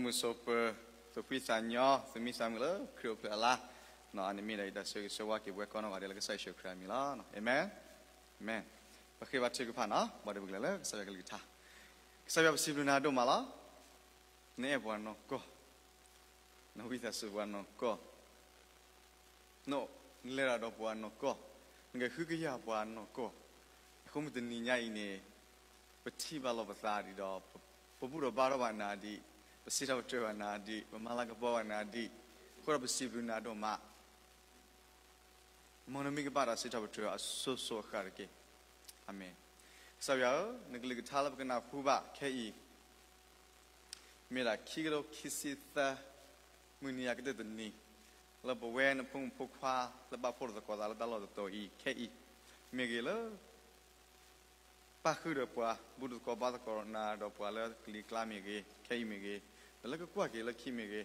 မုၢ်ဆိးပၢၤ, သူၣ်ဖှံသးညီ, သူၣ်မံသးမုာ်လၢခရံာ်အိၣ်ဖျဲၣ်အလါ, အန့ၣ်မ့ၢ်ဒၣ်ယတၢ်ဆၢဂ့ၤဆၢဝါက့ၤပဝဲကိးနီၢ်ဂၤဒဲးလၢကစၢ်ယ့ၣ်ၡူးခရံာ်အမံၤလီၤ. အၤမ့ၣ်, အၤမ့ၣ်. ပဃ့ဘါထုကဖၣ်နီၤ, ဘၣ်ဒိပကလဲၤလၢကစၢ်ယွၤကလုၢ်ကထါ. ကစၢ်ယွၤပစံးဘျုးနၤဒိၣ်မးလီၤ. နအဲၣ်ပှၤနီၢ်ကီၢ်, နဝံသးစူၤပှၤနီၢ်ကီၢ် နလဲၤတၢ်ဒီးပှၤနီၢ်ကီၢ်, နကဟုကယာ်ပှၤနီၢ်ကီၢ်. အဃိမ့ၢ်တနံၤညါအံၤန့ၣ်, ပထံၣ်ဘၣ်လိာ်ပသးဒံးဒီး, ပဘူၣ်ထီၣ်ဘါထီၣ်ဘၣ်နၤဒံး, ပစံးထီၣ်ပတြၢၤဘၣ်နၤဒံး, ပမၤလၤကပီၤဘၣ်နၤဒံး, အဃိဒီးပစံးဘျုးနၤဒိၣ်မး. မ်နမံၤကဘၣ်တၢ်စံးထီၣ်ပတြၢၤအစိၤစိၤအဃၣ်တက့ၢ်. အၤမ့ၣ်. ကစၢ်ယွၤဧၢ, နကလုၢ်ကထါလၢပကနၢ်ဟူဘၣ်ခဲအံၤ မ့ၢ်ဒၣ်ခံကထိခံဆံသၢ မုၢ်နံၤအကတၢၢ်တနံၤ, လၢပဝဲနဖိမုၣ်ဖိခွါလၢဘၣ်ဖှိၣ်ထီၣ်သကိးသးလၢတၢ်လီၢ်တတီၤအံၤခဲအံၤ, မ့ၢ်ဂ့ၤလၢ ပၣ်ဃုာ်ဒီးပှၤ, ဘူၣ်ထီၣ်သကိးဘါသကိးနၤဒီးပှၤလၢကလံၤကျါမ့ၢ်ဂ့ၤ, ခဲအံၤမ့ၢ်ဂ့ၤ, ဒီးလၢကကွၢ်က့ၤလၢခံမ့ၢ်ဂ့ၤ,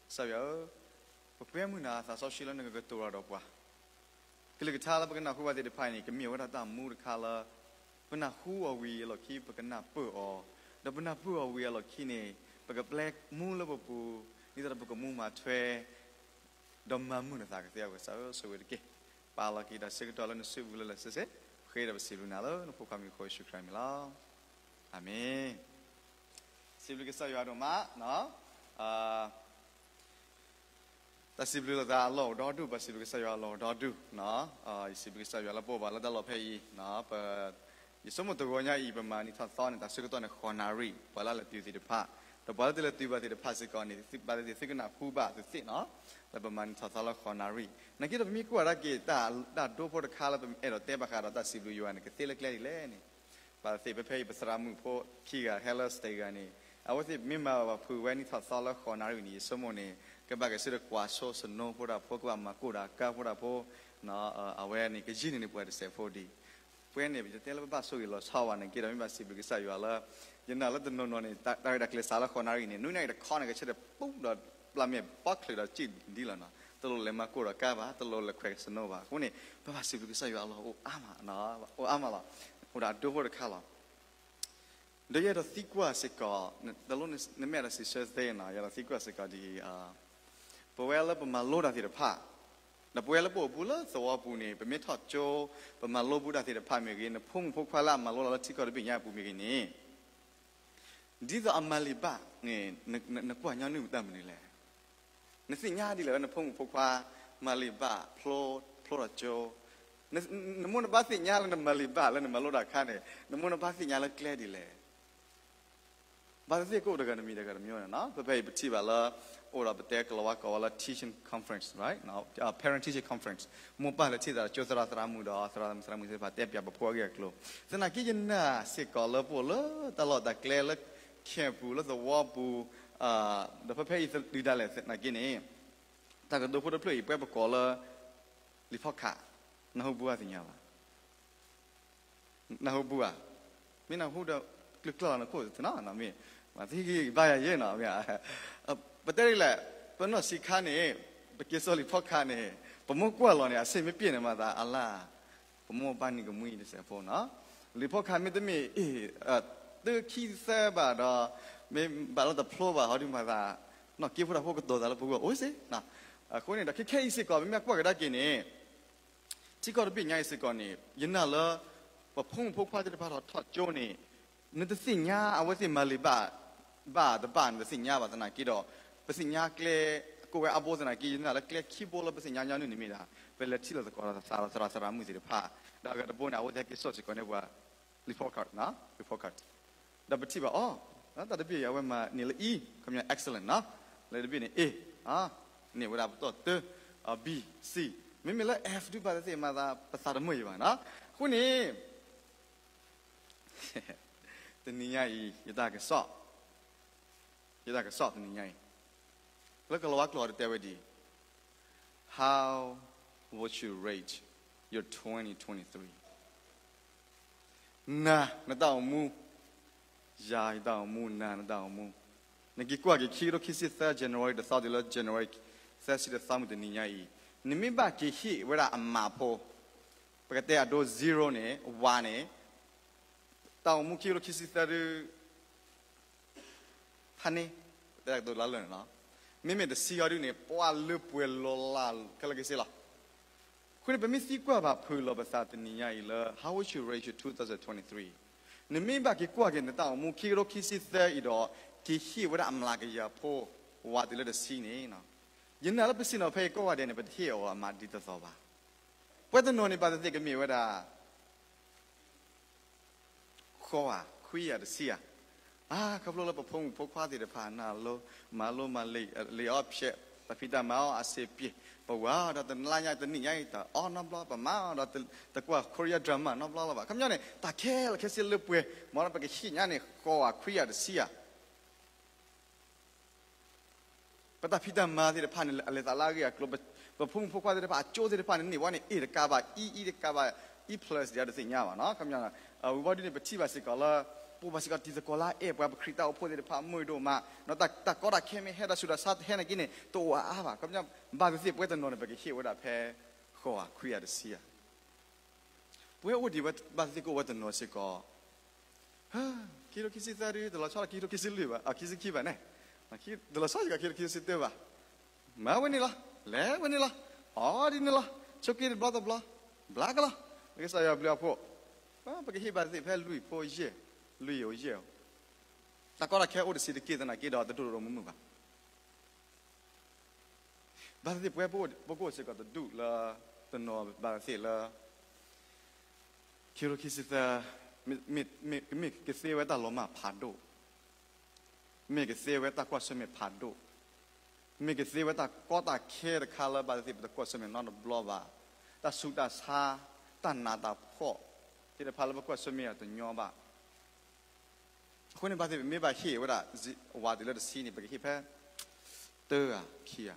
ကစၢ်ယွၤဧၢ, ပကွဲမုာ်နၤသးစီဆှံလၢနကကတိၤတၢ်ဒီးပှၤ ကလုၢ်ကထါလၢပကနၢ်ဟူဘၣ်သ့ၣ်တဖၣ်အံၤန့ၣ် ကမ့ၢ်ဝဲဒၣ်တၢ်မူတခါလၢ ပနၢ်ဟူအီၤဝံၤအလီၢ်ခံ ပကနၢ်ပၢၢ်အီၤ, ဒီးပနၢ်ပၢၢ်အီၤဝံၤအလီၢ်ခံန့ၣ် ပကပျဲမူလၢပပူၤ, ဒ်သိးဒီးပကမူမၤထွဲ ဒီးမၤမုာ်နသးကသ့အဂီၢ် ကစၢ်ဧၢ ဆိၣ်ဂ့ၤတက့ၢ်. ပာ်လီၤက့ၤတၢ်ဆၢကတီၢ်လၢနစုပူၤလၢလၢဆ့ဆ့, ဃ့ဒီးပစံးဘျုးနၤလၢနဖိခွါမံၤဃိယ့ၣ်ၡူးခရံာ်အမံၤလီၤ. အၤမ့ၣ်. စံးဘျုးကစၢ်ယွၤဒိၣ်မး. တၢ်စံးဘျုးလိာ်သးအလီၢ်အိၣ်ဒီဒူၣ်, ပစံးဘျုးကစၢ်ယွၤအလီၢ်အိၣ်ဒီဒူၣ်. ယစံးဘျုးကစၢ်ယွၤလၢပအိၣ်ဘၣ်လၢတၢ်လီၢ်ဖဲအံၤ, ယဆိကမိၣ်တဂီၤညါအံၤ ပမၤနံၣ်ထီၣ်သီန့ၣ် တၢ်ဆၢကတီၢ်န့ၣ် ဃိးနၣ်ရံၣ်, ပှၤလၢလဲၤတုၤသ့ၣ်တဖၣ်, ဒီးပှၤလၢတလဲၤတုၤဘၣ်သ့ၣ်တဖၣ်စ့ၢ်ကီးန့ၣ် ဘၣ်သ့ၣ်သ့ၣ်သုကနၢ်ဟူဘၣ်သုသ့ၣ်နီၤ, လၢပမၤနံၣ်ထီၣ်သီလၢဃိးနၣ်ရံၣ်. နာ်က့ဒီးပမ့ၢ်ကွၢ်ဒၣ်က့ၤ တၢ်ဒိဖိတခါလၢပအဲၣ်ဒိးတဲဘၣ်ဃးဒီးတၢ်စံးဘျုးယွၤန့ၣ် ကသ့လၢကျဲဒ်လဲၣ်န့ၣ်, ဘၣ်သ့ၣ်သ့ၣ် ဖဲဖဲအံၤ ပသရၣ်မုၣ်ဖိခံဂၤဟဲလၢ stage ဂၤန့ၣ်, အဝဲသ့ၣ်မ့ၢ်မၤဘၣ်ဖုးဝဲနံၣ်ထီၣ်သီလၢဃိးနၣ်ရံၣ်န့ၣ် ယဆိကမိၣ်န့ၣ် ကဘၣ်က့ၤဆူတၢ်ကွၢ်စိ snow ဖိတၢ်ဖိ, ကဘၣ်မၤကိၢ်တၢ်ကါဖိတၢ်ဖိ, အဝဲန့ၣ် ကယုၢ်န့ၢ်န့ၢ်ပှၤတစဲးဖိဒံး. ပဝဲန့ၣ် ပတတဲလၢပဘၣ်ဆိၣ်ဂ့ၤလီၤဆီဘၣ်န့ၣ် က့ဒီးမ့ၢ်ဘၣ်စံးဘျုးကစၢ်ယွၤလၢ ယနာ်လၢတနီၤနီၤန့ၣ် တၢ်ရဲၣ်တၢ်ကျဲၤစးလၢဃိးနၣ်ရံၣ်န့ၣ် နွံနၣ်ရံၣ်တခီန့ၣ် ကဆၢထၢၣ်ပူၤဒီး ပျၢ်မဲာ်ဘီချုးဒီးစံၣ်ဒ်လီၤနီၤ, တလိၣ်လဲၤမၤကိၢ်ဒီးကါဘၣ်, တလိၣ်လဲၤခွဲး snow ဘၣ်. အဃိန့ၣ် ပဘၣ်စံးဘျုးကစၢ်ယွၤအလီၢ်အိၣ်အါမး, အိၣ်အါမးလီၤ. အိၣ်ဒီးအဒိဖိတခါလီၤ. ဒီးယအဲၣ်ဒိးသံကွၢ်စ့ၢ်ကီး, တလိၣ်နမ့ၢ်အဲၣ်ဒိးစံးဆၢသ့နီၤ, ယအဲၣ်ဒိးသံကွၢ်စ့ၢ်ကီးဒ်အံၤ, ပဝဲလၢပမၤလိတၢ်သ့ၣ်တဖၣ်, ဒီးပဝဲလၢပအိၣ်ဘူးလၢသဝီပူၤန့ၣ် ပမ့ၢ်ထီၣ်ကၠိ, ပမၤလိဘူးတၢ်သ့ၣ်တဖၣ်မ့ၢ်ဂ့ၤ, နဖိမုၣ်ဖိခွါလၢအမၤလိလီၤလၢထံကီၢ်တဘ့ၣ်ညါအပူၤမ့ၢ်ဂ့ၤန့ၣ် ဒ်သိးအမၤလံာ်ဘၣ်န့ၣ် နကွၢ်ညီနုၢ်တၢ်မနုၤလဲၣ်. နသ့ၣ်ညါဒ်လဲၣ်လၢနဖိမုၣ်ဖိခွါ မၤလံာ်ဘၣ်, ဖျိထီၣ်ကၠိ, နမိၢ်နပၢ်သ့ၣ်ညါလၢနမၤလံာ်ဘၣ်လၢနမၤလိတၢ်အခါန့ၣ် နမိၢ်နပၢ်သ့ၣ်ညါလၢကျဲဒ်လဲၣ်. ဘၣ်သ့ၣ်သ့ၣ်ကအိၣ်တဂၤတမံၤတဂၤတမံၤန့ၣ်နီၤ, ဖဲဖဲအံၤပထံၣ်ဘၣ်လၢ အိၣ်ဒီးပတဲကလီၤဝါကိးဝဲလၢ teaching conference, right? Parent teacher conference, မိၢ်ပၢ်လဲၤထံၣ်သးဒီးကၠိသရၣ်သရၣ်မုၣ်ဒီးသရၣ်မုၣ်သရၣ်မုၣ်သ့ၣ်တဖၣ်တဲပၠးပဖိအဂ့ၢ်အကျိၤ, သနာ်က့ယနာ်စ့ၢ်ကီးလၢပအိၣ်လၢတၢ်လီၢ်တၢ်ကျဲလၢ camp ပူၤလၢသဝီပူၤ, ဒီးဖဲဖဲအံၤဒုးဒၣ်လဲာ်သနာ်က့န့ၣ် တၢ်ကတိၤဖိတဖျၢၣ်အံၤ ပှၤပကိးလၢ လံာ်ဖီၣ်ခး, နၢ်ဟူဘူးဧါသ့ၣ်ညါဘၣ်. နၢ်ဟူဘူးဧါ, မ့ၢ်နၢ်ဟူဒီး ကျုးကျီၢ်လီၤနခိၣ်သ့နီၤ, မ့ၢ်, မၤသံက့ၤဘၣ်ယၤယဲနီၤ, ပတဲဒ်လဲၣ်, ပနီၢ်ဆံးခါန့ၣ်, ပက့ၤစိာ်လံာ်ဖီၣ်ခးန့ၣ်, ပမိၢ်ကွၢ်လီၤန့ၣ် အဆ့ၣ်မ့ၢ်ပျဲၢ်န့ၣ်မၤသးအလၢ်, ပမိၢ်ဘၣ်နံၤကမှံတစဲးဖိနီၤ, လံာ်ဖီၣ်ခးမ့တမ့ၢ်အ့ၣ်, တခံသၢဘၣ်ဒီး, မ့ၢ်ဘၣ်လၢတဖျိဘၣ်ဟီဒုးမၤသး, နီၢ်က့ဖိတၢ်ဖိကတီၤသးလၢပဂီၢ်အိၣ်စ့ၢ်, အဃိန့ၣ်ဒီး ခဲခဲအံၤစ့ၢ်ကီး မ့မ့ၢ်ကွၢ်ကဒါက့ၤန့ၣ် ထံကီၢ်တဘ့ၣ်ညါအံၤစ့ၢ်ကီးန့ၣ် ယနာ်လၢ ပဖိမုၣ်ဖိခွါသ့ၣ်တဖၣ်ထီၣ်ထီၣ်ကၠိန့ၣ်, နတသ့ၣ်ညါအဝဲသ့ၣ်မၤလံာ်ဘၣ်, ဘၣ်တဘၣ် နတသ့ၣ်ညါဘၣ်သနာ်က့ဒီး, ပသ့ၣ်ညါကျဲ, ကိးဝဲအါဘိသနာ်က့ ယနာ်လၢကျဲခံဘိလၢပသ့ၣ်ညါညီနုၢ်န့ၣ်မ့ၢ်ဒၣ်, ပလဲၤထံၣ်လိာ်သကိးဒီးသရၣ်သရၣ်မုၣ်သ့ၣ်တဖၣ်, ဒီးအဂၤတဘိန့ၣ် အဝဲသ့ၣ်ဟဲက့ၤစိာ်စ့ၢ်ကီးန့ၢ်ပှၤ report card, report card, ဒီးပထံၣ်ဘၣ်အီၤ, တၢ်တဘ့ၣ်အံၤ အဝဲမၤန့ၢ်လၢ E, ခီပညီ excellent နီၤ, လၢတဘ့ၣ်န့ၣ် A, န့ၢ်ဝဲဒၣ်ပတီၢ်တၢ, B, C, မ့မ့ၢ်လၢ F ဒုးဘၣ်သ့ၣ်သ့ၣ်မၤသး ပသးတမုာ်ယံၤဘၣ်နီၤ, အဃိန့ၣ် တနံၤညါအံၤ ယတၢ်ကစီၣ်, ယတၢ်ကစီၣ်တနံၤညါအံၤ, လၢကလီၤဝါကျိာ်တတဲဝဲဒ်အံၤ, How would you rate your twenty twenty-three? နၤ နတၢ်အိၣ်မူ, ယၤ ယတၢ်အိၣ်မူ, နၤ နတၢ်အိၣ်မူ, နက့ၤကွၢ်က့ၤ ခံကထိခံဆံသၢ January တသီတုၤလၢ January သၢဆံတသီမုၢ်တနံၤညါအံၤ, နမ့ၢ်ဘၣ်က့ၤဟ့ၣ်ဝဲဒၣ်အမးဖိ, ပကတဲအဒိ zero န့ၣ် one န့ၣ်, တၢ်အိၣ်မူခံကထိခံဆံသၢဒုး ဖးန့ၢ်, ပတဲ တၢ်ကတိၤလၢလၢာ်န့ၣ်လီၤ. မ့မ့ၢ်တဆံအံၤဒုန့ၣ် ပှၤလၢပှဲၤလီၤလးခဲလၢာ်ခဲဆ့လီၤ. အဃိန့ၣ် ပမ့ၢ်သံကွၢ်ဘၣ်ဖုးလီၤပသးတနံၤညါအံၤလၢ How was your ratio twenty twenty-three? နမ့ၢ်ဘၣ်က့ၤကွၢ်က့ၤနတၢ်အိၣ်မူခံကထိခံဆံသၢအံၤဒီး က့ၤဟ့ၣ်ဝဲဒၣ်အမျးကယၤဖိ ဝးတုၤလၢတဆံန့ၣ်, ယနာ်လၢပစံးနီၤဖဲအံၤကိးဂၤဒဲးန့ၣ် ပတဟ့ၣ်အီၤအမးဒ်သိးသိးဘၣ်. ပှၤတနီၤန့ၣ် ဘၣ်သ့ၣ်သ့ၣ်ကမ့ၢ်ဝဲဒၣ် ဃိးဧါ ခွံဧါ တဆံဧါ. အါ ခီဖျိလၢပဖိမုၣ်ဖိခွါသ့ၣ်တဖၣ် နၢ်လိ မၤလိမၤလ့ၤ လ့ၤအီၣ်ဖျဲး တၢ်ဖံးတၢ်မၤအီၣ်အဆ့ပ့ၤ ပဝၤဒီးတနံၤညါတနံၤညါအံၤ တအီၣ်နီတဘျီ ပမၤအီၤဒီး တကွၢ် Korea drama နီတဘျီလၢၤဘၣ်. ခီပညီန့ၣ် တၢ်ခဲလၢာ်ခဲဆ့လၢပှဲၤ မ်ပကဟ့ၣ်ညါန့ၣ် ဃိးဧါ ခွံဧါ တဆံဧါ. ပတၢ်ဖံးတၢ်မၤသ့ၣ်တဖၣ်န့ၣ် အလဲၤသးလၢအဂ့ၢ်အကျိၤ, ပဖိမုၣ်ဖိခွါသ့ၣ်တဖၣ် အကၠိသ့ၣ်တဖၣ်န့ၣ် န့ၢ်ဝဲန့ၣ် A တကးဘၣ် E, E တကးဘၣ် E plus ဒ်တသ့ၣ်ညါဘၣ်နီၤ. ခီပညီ ဝံၤဘီဒ်န့ၣ် ပထံၣ်ဘၣ်စ့ၢ်ကီးလၢ ပအိၣ်ဘၣ်စ့ၢ်ကီးတံၤသကိးလၢအအဲၣ်ပှၤ ပခရံာ်တၢ်အိၣ်ဖှိၣ်သ့ၣ်တဖၣ် မုာ်ဒိၣ်မး, ဒီးတၢ်ကီတၢ်ခဲမ့ၢ်ဟဲ တၢ်ဆူးတၢ်ဆါဟဲနာ်က့န့ၣ် တအိၣ်အါအါဘၣ်. ခီပညီ ဘၣ်သ့ၣ်သ့ၣ် ပဝဲတနီၤန့ၣ် ပကဟ့ၣ်ဝဲဒၣ်ဖဲ ဃိးဧါ ခွံဧါ တဆံဧါ. ပဝဲအိၣ်ဒံးဝဲ ဘၣ်သ့ၣ်သ့ၣ်ကအိၣ်ဝဲတနီၤစ့ၢ်ကီး ခံကထိခံဆံသၢဒု တလီၤဆီလၢခံကထိခံဆံလွံၢ်ဘၣ်, အ ခံဆံခံဘၣ်န့ၣ်, တလီၤဆီစ့ၢ်ကီးခံကထိခံဆံတၢဘၣ်. မၤဝဲန့ၣ်လီၤ, လဲၤဝဲန့ၣ်လီၤ, အီဒ်န့ၣ်လီၤ, ဆိးက့တဘျီတဘျီ, ဘျါကလီၤ, လၢကစၢ်ယွၤဘျုးအဖှိၣ်, ပကဟ့ၣ်ဘၣ်သ့ၣ်ဖဲလွံၢ်ဖိယဲၢ်, လွံၢ်ယဲၢ်အိၣ်ယဲၢ်အိၣ်, တၢ်ကီတၢ်ခဲအိၣ်တဆံးတက့ၢ်သနာ်က့ဒီး တဒိၣ်ဒိၣ်မုၢ်မုၢ်ဘၣ်. ဘၣ်သ့ၣ်သ့ၣ်ပဝဲပကအိၣ်စ့ၢ်ကီးတဒူၣ်လၢ တနီၤဘၣ်သ့ၣ်သ့ၣ်လၢ ခံကထိခံဆံသၢ မ့ၢ်ကသ့ဝဲတၢ်လီၤမၢ်ဖးဒိၣ်, မ့ၢ်ကသ့ဝဲတၢ်ကွၢ်ဆၢၣ်မဲာ်ဖးဒိၣ်, မ့ၢ်ကသ့ဝဲတၢ်ကီတၢ်ခဲတခါလၢဘၣ်သ့ၣ်သ့ၣ်ပတကွၢ်ဆၢၣ်မဲာ်နီတဘျီဘၣ်, တၢ်ဆူးတၢ်ဆါ, တၢ်နးတၢ်ဖှီၣ်သ့ၣ်တဖၣ်လၢပကွၢ်ဆၢၣ်မဲာ်အီၤတညီဘၣ်. အဃိန့ၣ် ဘၣ်သ့ၣ်ပမ့ၢ်ဘၣ်ဟ့ၣ်ဝဲဒၣ် ဝးတုၤလၢတဆံန့ၣ် ပကဟ့ၣ်ဖဲ တၢဧါ ခံဧါ.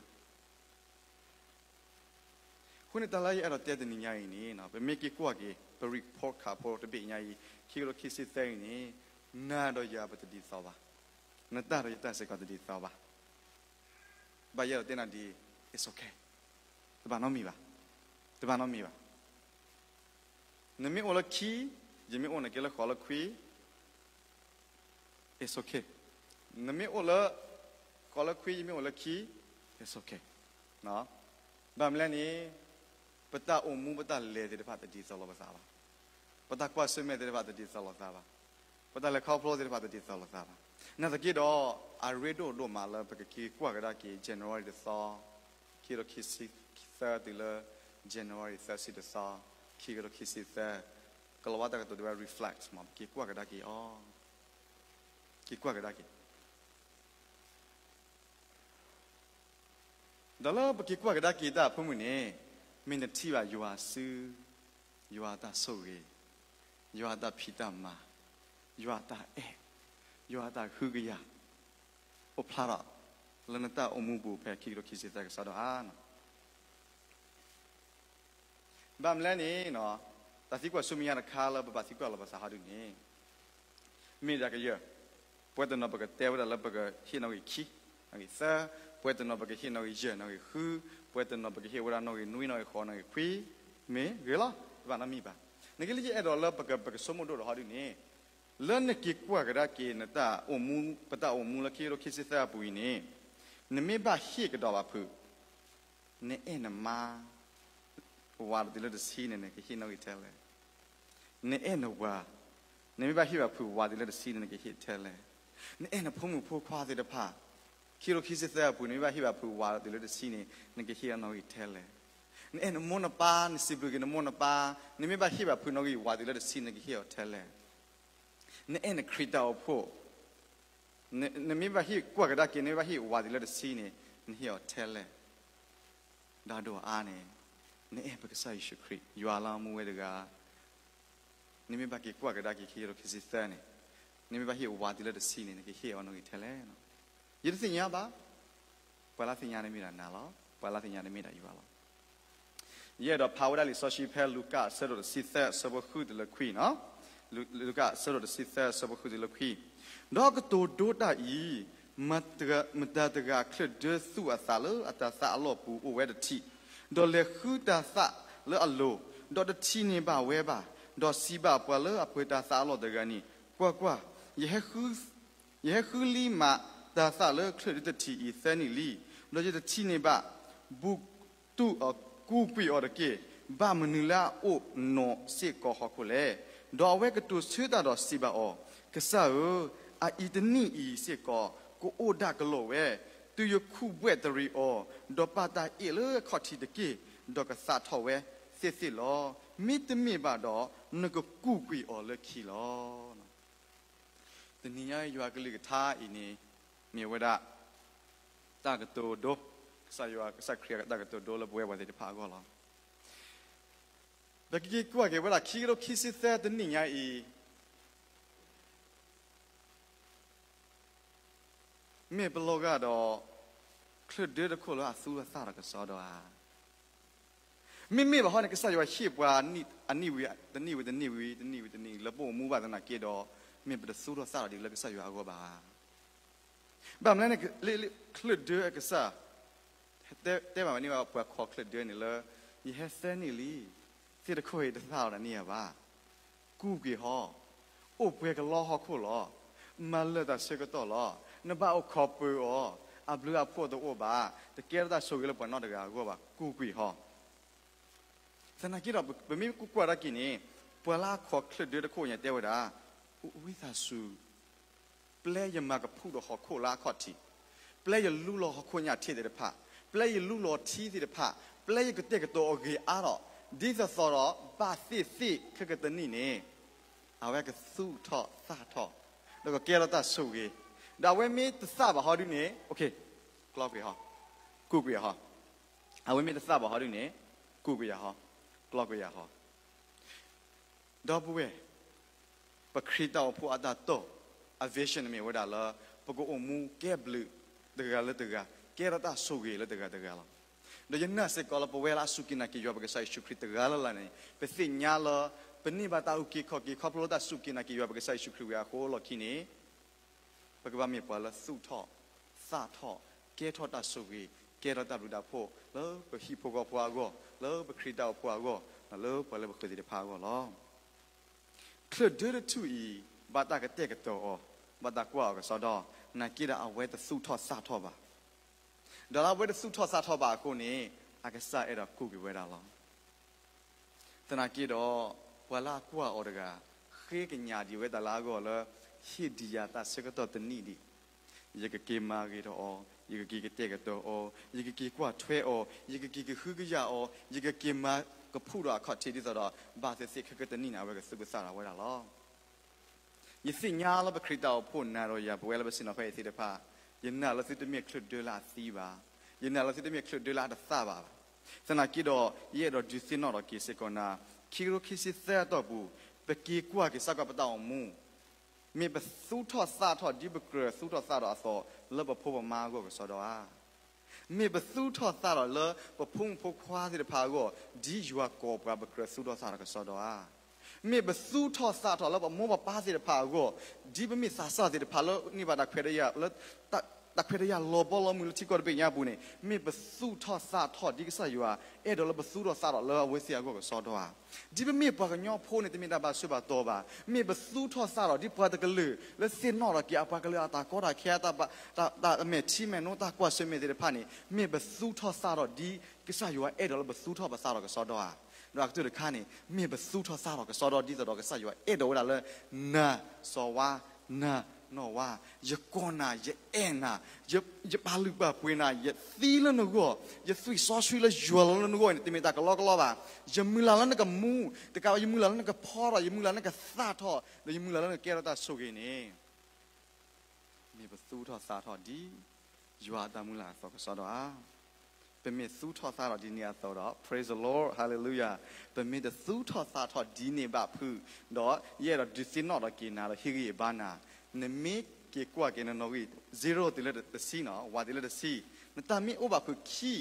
အဃိန့ၣ် တၢ်လၢယအဲၣ်ဒိးတဲတနံၤညါအံၤန့ၣ် ပမ့ၢ်က့ၤကွၢ်က့ၤ ပ report card ဖိတဘ့ၣ်ညါအံၤ ခံကထိခံဆံသၢအံၤန့ၣ် နၤဒီးယၤပတဒ်သိးဘၣ်, နတၢ်ဒီးယတၢ်စ့ၢ်ကီးတဒ်သိးဘၣ်. ဘၣ်ယအဲၣ်ဒိးတဲနၤဒ်အံၤ it's okay, တဘၣ်နီတမံၤဘၣ်, တဘၣ်နီတမံၤဘၣ်. နမ့ၢ်အိၣ်လၢခံ, ယမ့ၢ်အိၣ်နက့ၤလၢဃိးလၢခွံ it's okay. နမ့ၢ်အိၣ်လၢ ဃိးလၢခွံ ယမ့ၢ်အိၣ်လၢခံ it's okay. ဘၣ်မနုၤလဲၣ်န့ၣ် ပတၢ်အိၣ်မူပတၢ်လဲၤသ့ၣ်တဖၣ်တဒ်သိးလိာ်ပသးဘၣ်, ပတၢ်ကွၢ်ဆၢၣ်မဲာ်သ့ၣ်တဖၣ်တဒ်သိးလိာ်သးဘၣ်, ပတၢ်လဲၤခီဖျိသ့ၣ်တဖၣ်တဒ်သိးလိာ်သးဘၣ်. နာ်သက့ဒီး အရ့ဒိၣ်ဒိၣ်မးလၢပကက့ၤကွၢ်ကဒါက့ၤ January တသီ, ခံကထိခံဆံသၢတုၤလၢ January သၢဆံတသီ, ခံကထိခံဆံသၢ, ကလီၤဝါတၢ်ကတိၤဒ်ဝဲ reflect မ့ၢ် ပက့ၤကွၢ်ကဒါက့ၤအီၤ, က့ၤကွၢ်ကဒါက့ၤ ဒီးလၢပက့ၤကွၢ်ကဒါက့ၤတၢ်အဖၢမုၢ်န့ၣ် မ့ၢ်နထံၣ်ဘၣ်ယွၤစု, ယွၤအတၢ်ဆိၣ်ဂ့ၤ, ယွၤအတၢ်ဖံးတၢ်မၤ, ယွၤအတၢ်အဲၣ်, ယွၤအတၢ်ဟုကယာ်, အိၣ်ဖျါထီၣ်လၢနတၢ်အိၣ်မူပူၤဖဲခံကထိခံဆံသၢကစီဒီဧါ. ဘၣ်မနုၤလဲၣ်န့ၣ် တၢ်သံကွၢ်ဆူမဲာ်ညါတခါလၢပဘၣ်သံကွၢ်လီၤပသးဟီဒုန့ၣ် မ့ၢ်ဒၣ်ကယၢၢ်, ပှဲၤတနီၤပကတဲဝဲဒၣ်လၢပကဟ့ၣ်နီၣ်ဂံၢ်ခံ, နီၣ်ဂံၢ်သၢ, ပှဲၤတနီၤပကဟ့ၣ်နီၣ်ဂံၢ်ယဲၢ်, နီၣ်ဂံၢ်ဃု, ပှဲၤတနီၤပကဟ့ၣ်ဝဲဒၣ်နီၣ်ဂံၢ်နွံ, နီၣ်ဂံၢ်ဃိး, နီၣ်ဂံၢ်ခွံ, မ့ၢ်ဂ့ၤလီၤ, တဘၣ်နီတမံၤဘၣ်. နက့လၢယအဲၣ်ဒိးလၢပက ပကဆိကမိၣ်ဒိၣ်ထီၣ်ဟီဒုန့ၣ်, လၢနက့ၤကွၢ်ကဒါက့ၤနတၢ်အိၣ်မူ, ပတၢ်အိၣ်မူလၢခံကထိခံဆံသၢအပူၤအံၤန့ၣ်, နမ့ၢ်ဘၣ်ဟ့ၣ်ကဒီးဘၣ်ဖုး နအဲၣ်နမါ ဝးဒီးတုၤလၢတဆံန့ၣ် နကဟ့ၣ်နီၣ်ဂံၢ်ထဲလဲၣ်. နအဲၣ်နဝၤ, နမ့ၢ်ဘၣ်ဟ့ၣ်ဘၣ်ဖုးဝးတုၤလၢတဆံန့ၣ် နကဟ့ၣ်ထဲလဲၣ်. နအဲၣ်နဖိမုၣ်ဖိခွါသ့ၣ်တဖၣ်, ခံကထိခံဆံသၢအပူၤ နမ့ၢ်ဘၣ်ဟ့ၣ်ဘၣ်ဖုးဝးဒီးတုၤလၢတဆံန့ၣ် နကဟ့ၣ်အီၤနီၣ်ဂံၢ်ထဲလဲၣ်. နအဲၣ်နမိၢ်နပၢ်, နစံးဘျုးက့ၤနမိၢ်နပၢ်, နမ့ၢ်ဘၣ်ဟ့ၣ်ဘၣ်ဖုးနီၣ်ဂံၢ်ဝးတုၤလၢတဆံ နကဟ့ၣ်အီၤထဲလဲၣ်. နအဲၣ်နခရံာ်တၢ်အိၣ်ဖှိၣ်, နမ့ၢ်ဘၣ်ဟ့ၣ်ကွၢ်ကဒါက့ၤ, နမ့ၢ်ဘၣ်ဟ့ၣ်ဝးတုၤလၢတဆံန့ၣ် နဟ့ၣ်အီၤထဲလဲၣ်. ဒီးဒိၣ်အါန့ၣ်, နအဲၣ်ပကစၢ်ယ့ၣ်ၡူးခရံာ် ယွၤလၢအမူဝဲတဂၤ, နမ့ၢ်ဘၣ်က့ၤကွၢ်ကဒါက့ၤခံကထိခံဆံသၢန့ၣ်, နမ့ၢ်ဘၣ်ဟ့ၣ်ဝးတုၤလၢတဆံန့ၣ် နကဟ့ၣ်အီၤနီၣ်ဂံၢ်ထဲလဲၣ်. ယတသ့ၣ်ညါဘၣ်, ပှၤလၢသ့ၣ်ညါန့ၣ်မ့ၢ်ဒၣ်နၤလီၤ, ပှၤလၢသ့ၣ်ညါန့ၣ်မ့ၢ်ဒၣ်ယွၤလီၤ. ယအဲၣ်ဒိးဖးဝဲဒၣ်လံာ်စီဆှံဖဲလူၤကၣ်အဆၢဒိၣ်တဆံသၢအဆၢဖိဃုတုၤလၢခွံနီၤ, လူၤကၣ်အဆၢဒိၣ်တဆံသၢအဆၢဖိဃုတုၤလၢခွံ, ဒီးကတိၤဒိတၢ်အံၤ, မတၤတဂၤအချၢၣ်ဒၢသူၣ်အသးလၢအတၤသးအလီၢ်ပူၤအိၣ်ဝဲတထံး, ဒီးလဲၤဃုတၤသၣ်လၢအလိၤ, ဒီးတထံၣ်န့ၢ်ဘၣ်ဝဲဘၣ်, ဒီးစံးဘၣ်ပှၤလၢအပှဲၤတၤသၣ်အလီၢ်တဂၤန့ၣ်, ကွၢ်ကွၢ်, ယဟဲဃုလံမး တၢ်သၣ်လၢချၢၣ်ဒၢတထံၣ်အံၤသၢနံၣ်လံ, ဒီးယတထံၣ်န့ၢ်ဘၣ်, ဘူးတူၢ်အီၤ ကူၣ်ကွံာ်အီၤတက့ၢ်. ဘၣ်မနုၤလၢအအိၣ်နီၢ်စ့ၢ်ကီးဟီၣ်ခိၣ်လဲၣ်. ဒီးအဝဲကတိၤဆၢတၢ်ဒီးစံးဘၣ်အီၤ, ကစၢ်ဧၢ, အအံၤတနံၣ်အံၤစ့ၢ်ကီး ကအိၣ်ဒၣ်ကလီၤဝဲ, တုၤယခူၣ်ဘှဲၣ်တရံးအီၤ, ဒီးပာ်တၢ်အ့ၣ်လၢအခီၣ်ထံးတက့ၢ်. ဒီးကသၣ်ထီၣ်ဝဲသ့ၣ်သ့ၣ်လီၤ. မ့တမ့ၢ်ဘၣ်ဒီး, နကကူၣ်ကွံာ်အီၤလၢခံလီၤ. တနံၤညါအံၤယွၤကလုၢ်ကထါအံၤန့ၣ် မ့ၢ်ဝဲဒၣ် တၢ်ကတိၤဒိ, ကစၢ်ယွၤ ကစၢ်ခရံာ်အတၢ်ကတိၤဒိလၢပဝဲပှၤသ့ၣ်တဖၣ်အဂီၢ်လီၤ. ပကက့ၤကွၢ်က့ၤဝဲဒၣ်ခံကထိခံဆံသၢတနံၣ်ညါအံၤ မ့ၢ်ပလီၤဂာ်ဒီး ချၢၣ်ဒၢတခိၣ်လၢအသူၣ်ထီၣ်သၣ်ထီၣ်ကစီဒီဧါ. မ့မ့ၢ်ဘၣ်ဟီန့ၣ် ကစၢ်ယွၤဟ့ၣ်ပှၤအနံၣ်ဝံၤတနံၣ်ဝံၤတနံၣ်ဝံၤတနံၣ်ဝံၤတနံၣ် လၢပအိၣ်မူဘၣ်သနာ်က့ဒီး မ့ၢ်ပတသူၣ်ထီၣ်သၣ်ထီၣ်ဒံးလၢကစၢ်ယွၤအဂီၢ်ဘၣ်. ဘၣ်မနုၤလဲၣ်န့ၣ် လၢချၢၣ်ဒၢအကစၢ် တဲဘၣ်ဝဲန့ၢ်ပှၤခီၣ်ချၢၣ်ဒၢန့ၣ်လၢ ယဟဲသၢနံၣ်လံ, သ့ၣ်တခိၣ်အံၤတသၣ်ထီၣ်ဒၣ်န့ၢ်ယၤဘၣ်. ကူၣ်ကွံာ်ဟီ, အိၣ်ပှဲၤကလီဟီၣ်ခိၣ်လီၤ. မၤလၢာ်တၢ်ဆၢကတီၢ်လီၤ. နဘၣ်အိၣ်ခိးပၢၤအီၤ, အဘျုးအဖှိၣ်တအိၣ်ဘၣ်, တကဲထီၣ်တၢ်ဆိၣ်ဂ့ၤလၢပှၤနီတဂၤအဂီၢ်ဘၣ်, ကူၣ်ကွံာ်ဟီ. သနာ်က့ဒီး ပမ့ၢ်ကွၢ်ကွၢ်တၢ်က့ၤန့ၣ် ပှၤလၢအခီၣ်ချၢၣ်ဒၢတခိၣ်ညါတဲဝဲဒၣ်, အိၣ်ဝံသးစူၤ ပျဲယမၤကဖုၣ်ဒီးဟီၣ်ခိၣ်လၢအခီၣ်ထံး, ပျဲယလူလီၤဟီၣ်ခိၣ်ညၣ်ထ့သ့ၣ်တဖၣ်, ပျဲယလူလီၤထံသ့ၣ်တဖၣ်, ပျဲယကတဲာ်ကတီၤအဂ့ၤအါထီၣ်, ဒ်သိးသိးဒီး ဘၣ်သ့ၣ်သ့ၣ်ခဲကတနံၣ်န့ၣ် အဝဲကသူၣ်ထီၣ်သၣ်ထီၣ်, ဒီးကကဲထီၣ်တၢ်ဆိၣ်ဂ့ၤ, ဒီးအဝဲမ့ၢ်တသၣ်ဘၣ်ဟီဒုန့ၣ် ကျီကွံာ်ဟီ, ကူၣ်ကွံာ်ဟီ, အဝဲမ့ၢ်တသၣ်ဘၣ်ဟီဒုန့ၣ် ကူၣ်ကွံာ်ယၤဟီ, ကျီကွံာ်ယၤဟီ. ဒီပုၢ်ဝဲၢ်, ပခရံာ်တၢ်အိၣ်ဖှိၣ်အတၢ်တိာ်, အ vision န့ၣ်မ့ၢ်ဝဲဒၣ်လၢ ပကအိၣ်မူကဲဘျုးတဂၤလၢတဂၤ, ကဲထီၣ်တၢ်ဆိၣ်ဂ့ၤလၢတဂၤတဂၤလီၤ. ဒီးယနာ်စ့ၢ်ကီးလၢပဝဲလၢအစူၢ်က့ၤနာ်က့ၤယွၤပကစၢ်ယ့ၣ်ၡူးခရံာ်တဂၤလၢ်လၢ်န့ၣ် ပသ့ၣ်ညါလၢ ပန့ၢ်ဘၣ်တၢ်အုၣ်က့ၤခီၣ်က့ၤ ခီဖျိလၢတၢ်စူၢ်က့ၤနာ်က့ၤယွၤပကစၢ်ယ့ၣ်ၡူးခရံာ်ဝံၤအဃိလီၢ်ခံန့ၣ် ပကဘၣ်မ့ၢ်ပှၤလၢသူၣ်ထီၣ်, သၣ်ထီၣ်, ကဲထီၣ်တၢ်ဆိၣ်ဂ့ၤ, ကဲထီၣ်တၢ်ဘျုးတၢ်ဖှိၣ် လၢပဟံၣ်ဖိဃီဖိအဂီၢ်, လၢပခရံာ်တၢ်အိၣ်ဖှိၣ်အဂီၢ်, လၢပှၤလၢပဃၢၤသ့ၣ်တဖၣ်အဂီၢ်လီၤ. ချၢၣ်ဒၢတထူၣ်အံၤ ဘၣ်တၢ်ကတဲာ်ကတီၤအီၤ, ဘၣ်တၢ်ကွၢ်အီၤကစီဒီ, နာ်က့ဒီးအဝဲတသူၣ်ထီၣ်သၣ်ထီၣ်ဘၣ်. ဒီးလၢအဝဲတသူၣ်ထီၣ်သၣ်ထီၣ်ဘၣ်အဃိန့ၣ် အကစၢ်အဲၣ်ဒိးကူၣ်က့ၤဝဲဒၣ်လီၤ. သနာ်က့ဒီး ပှၤလၢအကွၢ်အီၤတဂၤ ဃ့ကညးဒံးဝဲတၢ်လၢအဂီၢ်လၢ ဟ့ၣ်ဒံးယၤတၢ်ဆၢကတီၢ်တနံၣ်ဒံး, ယကက့ၤမၤဂ့ၤထီၣ်အီၤ, ယကက့ၤကတဲာ်ကတီၤအီၤ, ယကက့ၤကွၢ်ထွဲအီၤ, ယကက့ၤကဟုကယာ်အီၤ, ယကက့ၤမၤကဖုၣ်ဒီးအခီၣ်ထံးဒ်သိးဒီး ဘၣ်သ့ၣ်သ့ၣ်ခဲကတနံၣ်န့ၣ် အဝဲကသူၣ်ကသၣ်ထီၣ်ဝဲဒၣ်လီၤ. ယသ့ၣ်ညါလၢပခရံာ်တၢ်အိၣ်ဖှိၣ်နၤဒီးယၤပဝဲလၢပဆ့ၣ်နီၤဖဲအံၤသ့ၣ်တဖၣ်, ယနာ်လၢသုတမ့ၢ်ချၢၣ်ဒၢလၢအသံဘၣ်. ယနာ်လၢသုတမ့ၢ်ချၢၣ်ဒၢလၢအတသၣ်ဘၣ်ဘၣ်. သနာ်က့ဒီး ယအဲၣ်ဒိးဒုးသ့ၣ်နီၣ်ထီၣ်က့ၤစ့ၢ်ကီးနၤ, ခံကထိခံဆံသၢအတီၢ်ပူၤ, ပက့ၤကွၢ်က့ၤစ့ၢ်ကီးပတၢ်အိၣ်မူ မ့ၢ်ပသူၣ်ထီၣ်သၣ်ထီၣ်ဒ်ပကြၢးသူၣ်ထီၣ်သၣ်ထီၣ်အသိး လၢပဖိပမါအဂီၢ်ကစီဒီဧါ. မ့ၢ်ပသူၣ်ထီၣ်သၣ်ထီၣ်လၢပဖိမုၣ်ဖိခွါသ့ၣ်တဖၣ်အဂီၢ် ဒ်ယွၤကိးပှၤပကြၢးသူၣ်ထီၣ်သၣ်ထီၣ်ကစီဒီဧါ. မ့ၢ်ပသူၣ်ထီၣ်သၣ်ထီၣ်လၢပမိၢ်ပပၢ်သ့ၣ်တဖၣ်အဂီၢ် ဒ်ပမ့ၢ်သးစၢ်သ့ၣ်တဖၣ်လၢန့ၢ်ဘၣ်တၢ်ခွဲးတၢ်ယာ်လၢ တၢ်ခွဲးတၢ်ယာ်လီၤဘီလီၤမုၢ်လၢထံကီၢ်တဘ့ၣ်ညါအပူၤန့ၣ် မ့ၢ်ပသူၣ်ထီၣ်သၣ်ထီၣ်ဒ်ကစၢ်ယွၤအဲၣ်ဒိးလၢပသူၣ်ထီၣ်သၣ်ထီၣ်လၢအဝဲသ့ၣ်အဂီၢ်ကစီဒီဧါ. ဒ်ပမ့ၢ်ပှၤကညီဖိန့ၣ် တမ့ၢ်တၢ်ဘၣ်ဆိၣ်ဘၣ်တီၤဘၣ်. မ့ၢ်ပသူၣ်ထီၣ်သၣ်ထီၣ်ဒ်ပှၤတကလုာ် လၢသ့ၣ်နီၣ်ထီၣ်က့ၤအပှၤကလုာ်အတၢ်ကီတၢ်ခဲ တၢ်မဲာ်ထံမဲာ်နိတၢ်ကွၢ်ဆၢၣ်မဲာ်သ့ၣ်တဖၣ်န့ၣ် မ့ၢ်ပသူၣ်ထီၣ်သၣ်ထီၣ်ဒ်ကစၢ်ယွၤအဲၣ်ဒိးလၢပသူၣ်ထီၣ်ပသၣ်ထီၣ်ကစီဒီဧါ. ဒီးအကတၢၢ်တခါန့ၣ် မ့ၢ်ပသူၣ်ထီၣ်သၣ်ထီၣ်ကစီဒီဒ်သိးဒီးကစၢ်ယွၤအဲၣ်ဒိးဝဲဒၣ်လၢ နၤစီၤဝါ နၤနီၢ်ဝါ ယကိးနၤ ယအဲၣ်နၤ ယပာ်လုၢ်ပာ်ပှ့ၤနၤ ယသံလၢနဂီၢ် ယသွံၣ်စီဆှံလၢယွၤလီၤလၢနဂီၢ်န့ၣ် တမ့ၢ်တၢ်ကလီကလီဘၣ်. ယမုၢ်လၢ်လၢနကမူ တကးဘၣ် ယမုၢ်လၢ်လၢနကဖီဒီး ယမုၢ်လၢ်လၢနကသၣ်ထီၣ် ဒီးယမုၢ်လၢ်လၢနကကဲထီၣ်တၢ်ဆိၣ်ဂ့ၤန့ၣ် မ့ၢ်ပသူၣ်ထီၣ်သၣ်ထီၣ်ဒ် ယွၤအတၢ်မုၢ်လၢ်အသိးကစီဒီဧါ. ပမ့ၢ်သူၣ်ထီၣ်သၣ်ထီၣ်ဒ်န့ၣ်အသိးဒီး praise the Lord hallelujah ပမ့ၢ်တသူၣ်ထီၣ်သၣ်ထီၣ်ဒ်န့ၣ်ဘၣ်ဖုး ဒီးယအဲၣ်ဒိးဒုးသ့ၣ်နီၣ်ထီၣ်က့ၤနၤလၢဟ့ၣ်ဂံၢ်ဘါနၤ နမ့ၢ်က့ၤကွၢ်က့ၤနနီၣ်ဂံၢ် zero တုၤလၢတဆံနီၤ ဝးတုၤလၢတဆံ နတၢ်မ့ၢ်အိၣ်ဘၣ်ဖုးခံ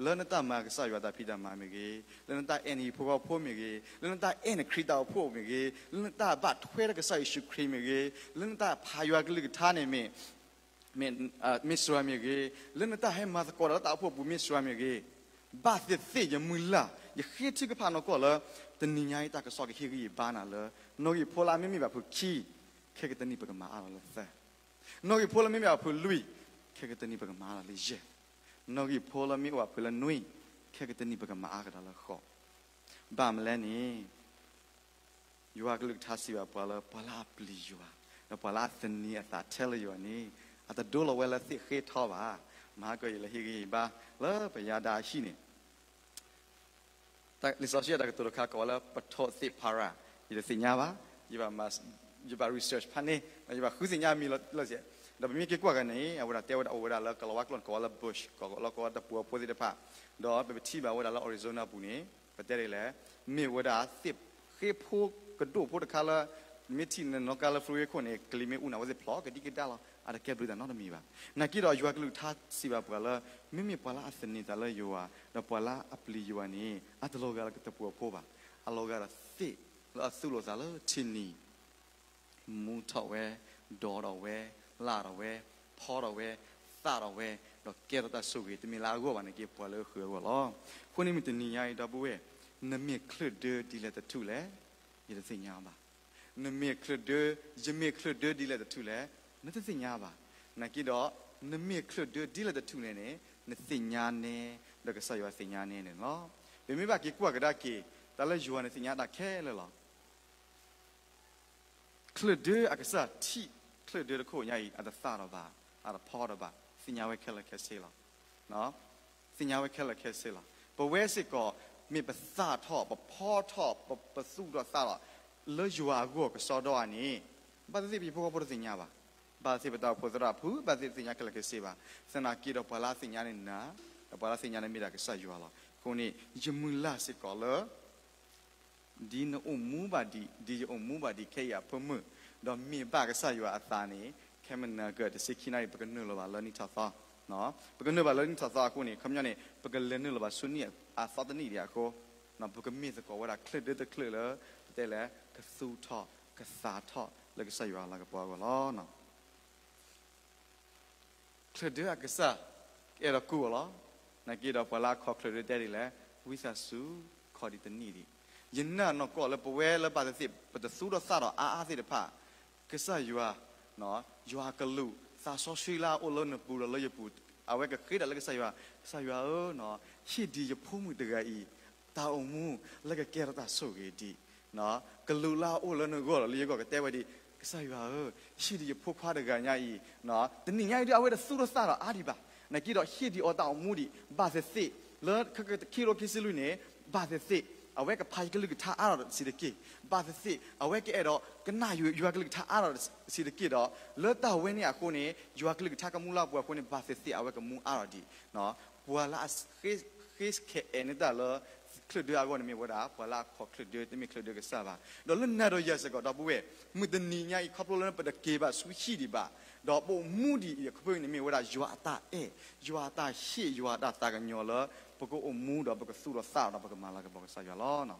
လၢနတၢ်မၤကစၢ်ယွၤတၢ်ဖံးတၢ်မၤမ့ၢ်ဂ့ၤ, လၢနတၢ်အဲၣ်နဟံၣ်ဖိဃီဖိမ့ၢ်ဂ့ၤ, လၢနတၢ်အဲၣ်နခရံာ်တၢ်အိၣ်ဖှိၣ်မ့ၢ်ဂ့ၤ, လၢနတၢ်ဘၣ်ထွဲဒီးကစၢ်ယ့ၣ်ၡူးခရံာ်မ့ၢ်ဂ့ၤ, လၢနတၢ်ဖးယွၤကလုၢ်ကထါန့ၣ်မ့ၢ် မ့ၢ်စှၤမ့ၢ်ဂ့ၤ, လၢနတၢ်ဟဲမၤသကိးတၢ်လၢတၢ်အိၣ်ဖှိၣ်ပူၤမ့ၢ်စှၤမ့ၢ်ဂ့ၤ, ဘၣ်သ့ၣ်သ့ၣ်ယမုၢ်လၢ် ယဃ့ထုကဖၣ်နီၢ်ကီၢ်လၢ တနံၤညါအံၤတၢ်ကစီၣ်ကဟ့ၣ်ဂံၢ်ဟ့ၣ်ဘါနၤလၢ နီၣ်ဂံၢ်ဖိလၢအမ့မ့ၢ်ဘၣ်ဖုးခံ ခဲကတနံၣ်ပကမၤအါထီၣ်လၢသၢ နီၣ်ဂံၢ်ဖိလၢမ့မ့ၢ်အိၣ်အဖုလၢလွံၢ်, ခဲကတနံၣ်ပကမၤအါလီၤလၢယဲၢ်. နီၣ်ဂံၢ်ဖိလၢမ့ၢ်အိၣ်အဖုလၢနွံ, ခဲကတနံၣ်ပကမၤအါကဒီးလၢဃိး. ဘၣ်မနုၤလဲၣ်န့ၣ် ယွၤကလုၢ်ကထါစံးဘၣ်ပှၤလၢ ပှၤလၢအပျံၤယွၤ, ဒီးပှၤလၢအသန့ၤအသးထဲလၢယွၤန့ၣ်, အတဒိလီၤဝဲလၢသ့ၣ်ဃ့ထီဘၣ်. မဟါကီယလဲၤဟ့ၣ်ဂံၢ်ဟ့ၣ်ဘါ လၢပယါဒါအဟံၣ်န့ၣ် လံာ်စီဆှံအတၢ်ကတိၤတခါကိးဝဲလၢ ပထိးသ့ၣ်ဖးရၣ်, ယတသ့ၣ်ညါဘၣ်, ယဘၣ် research ဖးန့ၣ်, ယဘၣ်ဃုသ့ၣ်ညါမံၤလီၤလၢ်စဲး, ဒီးပမ့ၢ်က့ၤကွၢ်ကန့ၣ် အဝဲဒၣ်တဲဝဲဒၣ်အိၣ်ဝဲဒၣ်လၢကလၤဝါကျိာ်န့ၣ် ကိးဝဲလၢ bush ကိးလီၤကိးဝဲတပူၤအဖိသ့ၣ်တဖၣ်, ဒီးပထံၣ်ဘၣ်ဝဲဒၣ်လၢ Arizona အပူၤန့ၣ် ပတဲဒ်လဲၣ်, မ့ၢ်ဝဲဒၣ်သ့ၣ်ဃ့ဖိကဒိၣ်ဖိတခါလၢ မ့ၢ်ထံၣ်န့ၣ်နီၢ်ကါလၢ Florida ခိၣ်န့ၣ် ကလံၤမ့ၢ်အူန့ၣ် အဝဲသ့ၣ်ဖျိးကဒံကဒါလီၤ, အတကဲဘျုးတၢ်နီတမံၤဘၣ်. နာ်က့ဒီးယွၤကလုၢ်ကထါစံးဘၣ်ပှၤလၢ မ့မ့ၢ်ပှၤလၢအသန့ၤသးလၢယွၤ, ဒီးပှၤလၢအပျံၤယွၤန့ၣ် အတလီၤဂာ်လၢကတပူၤအဖိဘၣ်, အလီၤဂာ်ဒီးသ့ၣ်လၢအသူၣ်လိာ်သးလၢထံနံၤ မူထီၣ်ဝဲ, ဒိးထီၣ်ဝဲ, လၢ်ထီၣ်ဝဲ, ဖီထီၣ်ဝဲ, သၣ်ထီၣ်ဝဲ, ဒီးကဲထီၣ်တၢ်ဆိၣ်ဂ့ၤ တမ့ၢ်လၢအဂီၢ်ဘၣ်န့ၣ်က့ ပှၤလၢဃုာ်အဂီၢ်လီၤ. အဃိန့ၣ်မုၢ်တနံၤညါအံၤ ဒီပုၢ်ဝဲၢ်, နမ့ၢ်ချုးဒၢဒ်လဲၣ်တထူၣ်လဲၣ်, ယတသ့ၣ်ညါဘၣ်. နမ့ၢ်ချုးဒၢ, ယမ့ၢ်ချုးဒၢဒ်လဲၣ်တထူၣ်လဲၣ်, နတသ့ၣ်ညါဘၣ်. နာ်က့ဒီး နမ့ၢ်ချုးဒၢဒ်လဲၣ်တထူၣ်လဲၣ်န့ၣ် နသ့ၣ်ညါနဲ, ဒီးကစၢ်ယွၤသ့ၣ်ညါနဲန့ၣ်လီၤ. ပမ့ၢ်ဘၣ်က့ၤကွၢ်ကဒါက့ၤ တၢ်လၢယွၤန့ၣ်သ့ၣ်ညါတၢ်ခဲလၢာ်လီၤ. ချုးဒၢအကစၢ်ထံၣ်ချုးဒၢတခိၣ်ညါအံၤ အတသၣ်ထီၣ်ဘၣ်, အတဖီထီၣ်ဘၣ်, သ့ၣ်ညါဝဲခဲလၢာ်ခဲဆ့လီၤ. သ့ၣ်ညါဝဲခဲလၢာ်ခဲဆ့လီၤ. ပဝဲစ့ၢ်ကီး မ့ၢ်ပသၣ်ထီၣ်, ပဖီထီၣ်, ပ, ပသူၣ်ထီၣ်သၣ်ထီၣ် လၢယွၤအဂီၢ်ကစီဒီဧါန့ၣ်, ဘၣ်သ့ၣ်သ့ၣ်ပဟံၣ်ဖိဃီဖိတသ့ၣ်ညါဘၣ်. ဘၣ်သ့ၣ်ပတၢ်အိၣ်ဖှိၣ်သရၣ်ဖု ဘၣ်သ့ၣ်သ့ၣ်ညါခဲလၢာ်ခဲဆ့ဘၣ်. သနာ်က့ဒီးပှၤလၢအသ့ၣ်ညါန့ၣ်နၤ, ဒီးပှၤလၢအသ့ၣ်ညါန့ၣ်မ့ၢ်ဒၣ်ကစၢ်ယွၤလီၤ. အဃိန့ၣ် ယမုၢ်လၢ်စ့ၢ်ကီးလၢ ဒ်နအိၣ်မူဘၣ်ဒံး, ဒ်ယအိၣ်မူဘၣ်ဒံးခဲအံၤအဖၢမုၢ်, ဒီးမ့ၢ်ဘၣ်ကစၢ်ယွၤအသးန့ၣ်, ခဲမုၢ်နၤကတဆံခံနၣ်ရံၣ် ပကနုာ်လီၤဘၣ်လၢနံၣ်ထီၣ်သီ, ပကနုာ်ဘၣ်လၢနံၣ်ထီၣ်သီအဃိန့ၣ် ခီပညီန့ၣ် ပကလဲၤနုာ်လီၤဘၣ်ဆူနံၣ်အသီတနံၣ်ဒံးအဃိ, ပကမ့ၢ်သကိးဝဲဒၣ်ချုးဒၢတချုးလၢ ပတဲလဲၣ် ကသူၣ်ထီၣ်ကသၣ်ထီၣ်လၢကစၢ်ယွၤအလၤကပီၤအဂီၢ်လီၤ. ချုးဒၢအကစၢ် ကအဲၣ်ဒိးကူအီၤလီၤ. နာ်က့ဒီးပှၤလၢအခီချုးဒၢတဲဒ်လဲၣ်, ဝံသးစူၤ ခီဒံးတနံၣ်ဒံး. ယနာ်နီၢ်ကီၢ်လၢပဝဲလၢဘၣ်သ့ၣ်သ့ၣ် ပတသူၣ်ထီၣ်သၣ်ထီၣ်အါအါသ့ၣ်တဖၣ်, ကစၢ်ယွၤ, ယွၤကလူး သးစီဆှံလၢအအိၣ်လၢနပူၤဒီးလၢယပူၤ, အဝဲကဃ့ဒၣ်လၢကစၢ်ယွၤ, ကစၢ်ယွၤဧၢ, ဟ့ၣ်ဒံးယဖိမုၣ်တဂၤအံၤ တၢ်အိၣ်မူလၢကကဲထီၣ်တၢ်ဆိၣ်ဂ့ၤဒံး, ကလူးလၢအအိၣ်လၢနဂီၢ်ဒီးလၢယဂီၢ်ကတဲဝဲဒ်အံၤ, ကစၢ်ယွၤဧၢ, ဟ့ၣ်ဒံးယဖိခွါတဂၤညါအံၤ, တနံၤညါအံၤဒ်အဝဲတသူၣ်ထီၣ်သၣ်ထီၣ်အါဒံးဘၣ်. နာ်က့ဒီးဟ့ၣ်ဒံးအီၤတၢ်အိၣ်မူဒံး ဘၣ်သ့ၣ်သ့ၣ်, လၢခံကထိခံဆံလွံၢ်န့ၣ်, ဘၣ်သ့ၣ်သ့ၣ် အဝဲကဖးယကလုၢ်ကထါအါထီၣ်တဆံးတက့ၢ်, ဘၣ်သ့ၣ်သ့ၣ် အဝဲကအဲၣ်ဒိးကနၣ်ယွၤကလုၢ်ကထါအါထီၣ်တဆံးတက့ၢ်ဒီး, လၢတၢ်ဝဲန့ၣ်အဃိန့ၣ် ယွၤကလုၢ်ကထါကမူလၢပှဲၤအဃိန့ၣ် ဘၣ်သ့ၣ်သ့ၣ်အဝဲကမူအါထီၣ်ဒံး. ပှၤလၢအဃ့ခဲအဲၣ်န့ၢ်တၢ်လၢ ချုးဒၢအဂီၢ်န့ၣ်မ့ၢ်ဝဲဒၣ် ပှၤလၢအခီချုးဒၢ တမ့ၢ်ချုးဒၢကစၢ်ဘၣ်. ဒီးလၢနၤဒီးယၤစ့ၢ်ကီး ဒီပုၢ်ဝဲၢ်, မုၢ်တနံၤညါအံၤ ခီဖျိလၢပတက့ၤဘၣ်ဆူဟံၣ်ဒံးဘၣ်, ဒီးပအိၣ်မူဒံးအံၤအခီပညီန့ၣ်မ့ၢ်ဝဲဒၣ်ယွၤအတၢ်အဲၣ်, ယွၤအတၢ်ဟ့ၣ်, ယွၤအတၢ်သးကညီၤလၢ ပကအိၣ်မူဒီးပကသူၣ်ထီၣ်သၣ်ထီၣ်ဒီးပကမၤလၤကပီၤကစၢ်ယွၤလီၤ.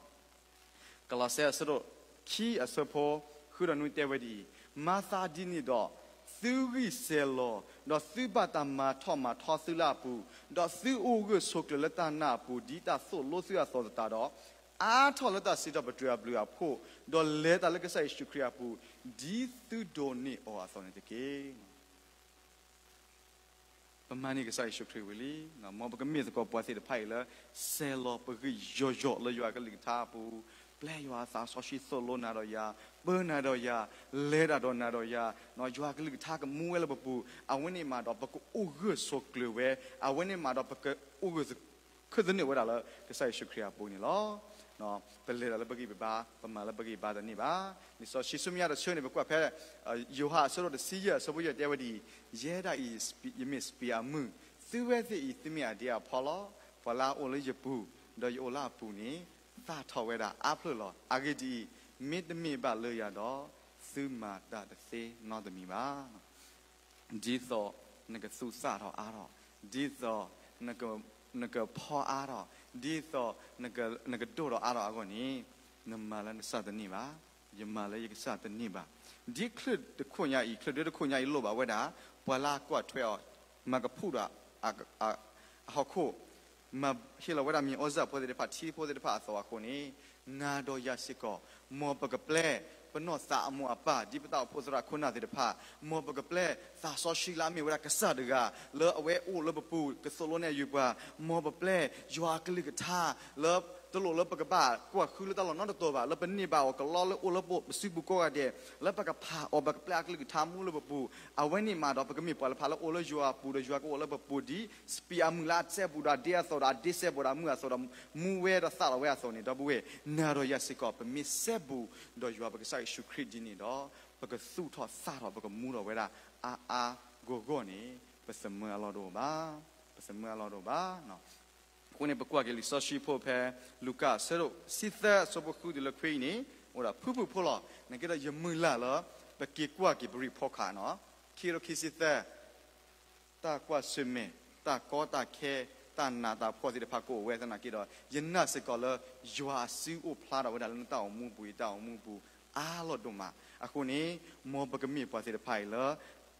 ကလီးစဲအဆၢဒိၣ်ခံအဆၢဖိဃုဒီးနွံတဲဝဲဒ်အံၤ, မၤသးဒ်န့ၣ်ဒီး, သုဂံၢ်စဲၤလီၤ, ဒီးသုဘၣ်တၢ်မၤထီၣ်မၤထီသုလၢအပူၤ, ဒီးသုအိၣ်ဂၢၢ်ဆိးကျၢၤလၢတၢ်နာ်အပူၤ ဒ်တၢ်သိၣ်လိသုအသီၣ်သတးဒီး, အါထီၣ်လၢတၢ်စံးထီၣ်ပတြၢၤအဘျုးအဖှိၣ်, ဒီးလဲၤတၢ်လၢကစၢ်ယ့ၣ်ၡူးခရံာ်အပူၤ, ဒ်သုဒိးန့ၢ်အီၤအသိးန့ၣ်တက့ၢ်. ပမၤန့ၢ်ကစၢ်ယ့ၣ်ၡူးခရံာ်ဝံၤလံ, မ်ပကမ့ၢ်သကိးပှၤသ့ၣ်တဖၣ်အံၤလၢ စဲၤလီၤပဂံၢ်ယိာ်ယိာ်လၢယွၤကလုၢ်ကထါအပူၤ, ပျဲယွၤအသးစီဆှံသိၣ်လိနၤဒီးယၤ, ပၢနၤဒီးယၤ, လဲၤတၢ်ဒီးနၤဒီးယၤ, ယွၤကလုၢ်ကထါကမူဝဲလၢပပူၤ, အဝဲန့ၣ်မးဒီးပကအိၣ်ဂၢၢ်ဆိးကျၢၤဝဲ, အဝဲန့ၣ်မးဒီးပကအိၣ်ဂၢၢ် ခုသနၢၣ်ဝဲဒၣ်လၢကစၢ်ယ့ၣ်ၡူးခရံာ်အပူၤန့ၣ်လီၤ. ပလဲၤတၢ်လၢပဂံၢ်ပဘါ, ပမၤလၢပဂံၢ်ဘါတန့ၢ်ဘၣ်. လံာ်စီဆှံဆူမဲာ်ညါတဆၢန့ၣ် ပကွၢ်ဖဲ ယိၤဟၣ်အဆၢဒိၣ်တဆံယဲၢ်အဆၢဖိယဲၢ်တဲဝဲဒ်အံၤ, ယဲဒၣ်အံၤ ယမ့ၢ်စပံးအမုၢ်, သုဝဲသ့ၣ်အံၤ သုမ့ၢ်အဒ့အဖီလီၤ. ပှၤလၢအအိၣ်လၢယပူၤ, ဒီးယအိၣ်လၢအပူၤန့ၣ်, သၣ်ထီၣ်ဝဲဒၣ်အါဖျၢၣ်လီၤ. အဂ့ၢ်ဒ်အံၤ, မ့တမ့ၢ်ဘၣ်လၢယၤဒီး, သုမၤတၢ်တသ့နီတမံၤဘၣ်. ဒ်သိးနကသူၣ်သၣ်ထီၣ်အါထီၣ်, ဒ်သိးနကဖီအါထီၣ်, ဒ်သိးနကဒိၣ်ထီၣ်အါထီၣ်အဂီၢ်န့ၣ်, နမၤလၢနကစၢ်တန့ၢ်ဘၣ်, ယမၤလၢယကစၢ်တန့ၢ်ဘၣ်. ဒ်ချုးတခိၣ်ညါအံၤ, ချုးဒၢတခိၣ်ညါအံၤလိၣ်ဘၣ်ဝဲဒၣ် ပှၤလၢအကွၢ်ထွဲအီၤ, မၤကဖုၣ်ဒီး အဟီၣ်ခိၣ်, မၤဟ့ၣ်လီၤဝဲဒၣ်မံၤအီၣ်စၢ်ဖိသ့ၣ်တဖၣ်, ထံဖိသ့ၣ်တဖၣ်အသိးအဃိန့ၣ်, နၤဒီးယၤစ့ၢ်ကီး, မ်ပကပျဲ ပနီၢ်သးအမိၢ်အပၢ် ဒ်ပတၢ်အိၣ်ဖှိၣ်သရၣ်ခိၣ်နၢ်သ့ၣ်တဖၣ်, မ်ပကပျဲသးစီဆှံလၢအမ့ၢ်ဝဲဒၣ်ကစၢ်တဂၤ လၢအဝဲအိၣ်လၢပပူၤ ကသိၣ်လိနဲၣ်ယုာ်ပှၤ, မ်ပပျဲယွၤအကလုၢ်ကထါ လၢတလိၣ်လၢပကဘၣ်ကွၢ်ဃုလၢတၢ်လီၢ်နီတတီၤဘၣ်, လၢပန့ၢ်ဘၣ်အီၤကလီလၢအိၣ်လၢပစုပူၤကိးဂၤဒဲး, လၢပကဖးအီၤ ပကပျဲအကလုၢ်ကထါမူလၢပပူၤ, အဝဲန့ၣ်မးဒီး ပကမ့ၢ်ပှၤလၢဖးလၢအိၣ်လၢယွၤအပူၤ ဒီးယွၤကအိၣ်လၢပပူၤ ဒ်စပံးအမုၢ်လၢအစဲဘူးဒီးအဒ့အသိးဒီးအဒ့စဲဘူးဒီးအမုၢ်အသိးဒီး မူဝဲဒီးသၣ်လီၤဝဲအသိးန့ၣ် ဒီပုၢ်ဝဲၢ်, နၤဒီးယၤစ့ၢ်ကီး ပမ့ၢ်စဲဘူးဒီးယွၤပကစၢ်ယ့ၣ်ၡူးခရံာ်ဒ်န့ၣ်ဒီး ပကသူၣ်ထီၣ်သၣ်ထီၣ် ပကမူထီၣ်ဝဲဒၣ်အါအါဂီၢ်ဂီၢ်န့ၣ် ပသမၢအလီၢ်တအိၣ်ဘၣ်, ပသမၢအလီၢ်တအိၣ်ဘၣ်. အဃိန့ၣ် ပကွၢ်က့ၤလံာ်စီဆှံဖိဖဲ လူၤကၣ်အဆၢဒိၣ်တဆံသၢ အဆၢဖိဃုတုၤလၢခွံအံၤန့ၣ် အိၣ်ဒၣ်ဖုၣ်ဖုၣ်ဖိလီၤ. နာ်က့ဒီး ယမုၢ်လၢ်လၢ ပက့ၤကွၢ်က့ၤပ report card နီၤ, ခံကထိခံဆံသၢ တၢ်ကွၢ်ဆၢၣ်မဲာ်, တၢ်ကီတၢ်ခဲ, တၢ်နးတၢ်ဖှီၣ်သ့ၣ်တဖၣ်ကအိၣ်ဝဲသနာ်က့ဒီး ယနာ်စ့ၢ်ကီးလၢ ယွၤအစုအိၣ်ဖျါထီၣ်ဝဲဒၣ်လၢနတၢ်အိၣ်မူပူၤ ယတၢ်အိၣ်မူပူၤ အါလီၢ်ဒိၣ်မး. အဃိန့ၣ် မ်ပကမ့ၢ်ပှၤသ့ၣ်တဖၣ်အံၤလၢ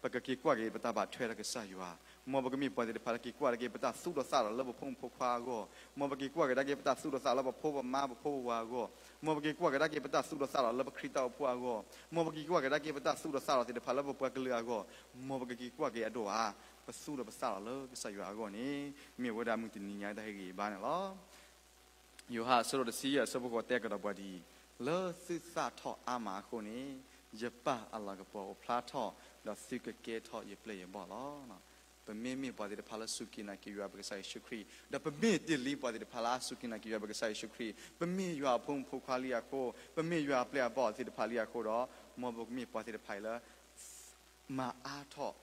ပကက့ၤကွၢ်က့ၤပတၢ်ဘၣ်ထွဲဒီးကစၢ်ယွၤ, မ်ပကမ့ၢ်ပှၤသ့ၣ်တဖၣ်လၢက့ၤကွၢ်က့ၤ ပတၢ်သူၣ်ထီၣ်သၣ်ထီၣ်လၢပဖိမုၣ်ဖိခွါအဂီၢ်, မ်ပက့ၤကွၢ်ကဒါက့ၤ ပတၢ်သူၣ်ထီၣ်သၣ်ထီၣ်လၢပဖိပမါပဖိပဝၤအဂီၢ်, မ်ပက့ၤကွၢ်ကဒါက့ၤ ပတၢ်သူၣ်ထီၣ်သၣ်ထီၣ်လၢပခရံာ်တၢ်အိၣ်ဖှိၣ်အဂီၢ်, မ်ပက့ၤကွၢ်ကဒါက့ၤ ပတၢ်သူၣ်ထီၣ်သၣ်ထီၣ်သ့ၣ်တဖၣ်လၢပပှၤကလုာ်အဂီၢ်, မ်ပကက့ၤကွၢ်က့ၤအဒိၣ်ဧါ, ပသူၣ်ထီၣ်ပသၣ်ထီၣ်လၢကစၢ်ယွၤအဂီၢ်န့ၣ် မ့ၢ်ဝဲဒၣ်မုၢ်တနံၤညါတၢ်ဟ့ၣ်ဂံၢ်ဟ့ၣ်ဘါန့ၣ်လီၤ. ယိၤဟၣ်အဆၢဒိၣ်တဆံယဲၢ် အဆၢဖိဃိးတဲကဒီးပှၤဒ်အံၤ, လၢသုသၣ်ထီၣ်အါမးအဃိန့ၣ် ယပၢ်အလၤကပီၤအိၣ်ဖျါထီၣ်, ဒီးသုကကဲထီၣ်ယပျဲၢ်ယဘီၣ်လီၤ. ပမ့မ့ၢ်ပှၤသ့ၣ်တဖၣ်လၢစူၢ်က့ၤနာ်က့ၤယွၤပကစၢ်ယ့ၣ်ၡူးခရံာ်, ဒီးပမ့ၢ်တ့ၢ်လံပှၤသ့ၣ်တဖၣ်လၢအစူၢ်က့ၤနာ်က့ၤယွၤပကစၢ်ယ့ၣ်ၡူးခရံာ်, ပမ့ၢ်ယွၤအဖိမုၣ်ဖိခွါလံအဃိ, ပမ့ၢ်ယွၤအပျဲၢ်အဘီၣ်သ့ၣ်တဖၣ်လံအဃိဒီး, မ်ပကမ့ၢ်ပှၤသ့ၣ်တဖၣ်အံၤလၢ မၤအါထီၣ်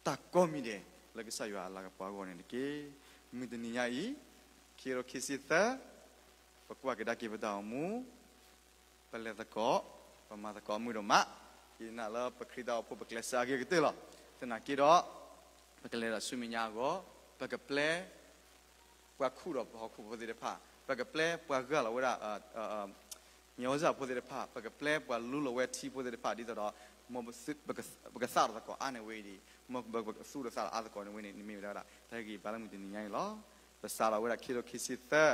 တၢ်ကိးမံၤဒဲး လၢကစၢ်ယွၤအလၤကပီၤအဂီၢ်န့ၣ်တက့ၢ်. မုၢ်တနံၤညါအံၤ ခံကထိခံဆံသၢ ပကွၢ်ကဒါက့ၤပတၢ်အိၣ်မူ, ပလဲၤသကိး, ပမၤသကိးမုာ်ဒိၣ်မး, ယနာ်လၢပခရံာ်တၢ်အိၣ်ဖှိၣ်ပကျဲးစၢးအဂ့ၤကတၢၢ်လီၤ. သနာ်က့ဒီး ပကလဲၤဒီးဆူမဲာ်ညါအဂီၢ်, ပကပျဲ ပှၤခူၣ်ဒီးပဟီၣ်ခိၣ်ဖိသ့ၣ်တဖၣ်, ပကပျဲပှၤဂၢ်လီၤဝဲဒၣ် ညီဝဲစၢ်ဖိသ့ၣ်တဖၣ်, ပကပျဲပှၤလူလီၤဝဲထံဖိသ့ၣ်တဖၣ် ဒ်သိးဒီး မ်ပကသၣ်ထီၣ်သကိးအါန့ၢ်ဝဲအံၤဒံး, မ်ပကသူၣ်ထီၣ်သၣ်ထီၣ်အါသကိးန့ၢ်ဝဲန့ၣ် န့ၣ်မ့ၢ်ဝဲဒၣ် တၢ်ဟ့ၣ်ဂံၢ်ဘါလၢမုၢ်တနံၤညါအံၤလီၤ. ပစးထီၣ်ဝဲဒၣ်ခံကထိခံဆံသၢ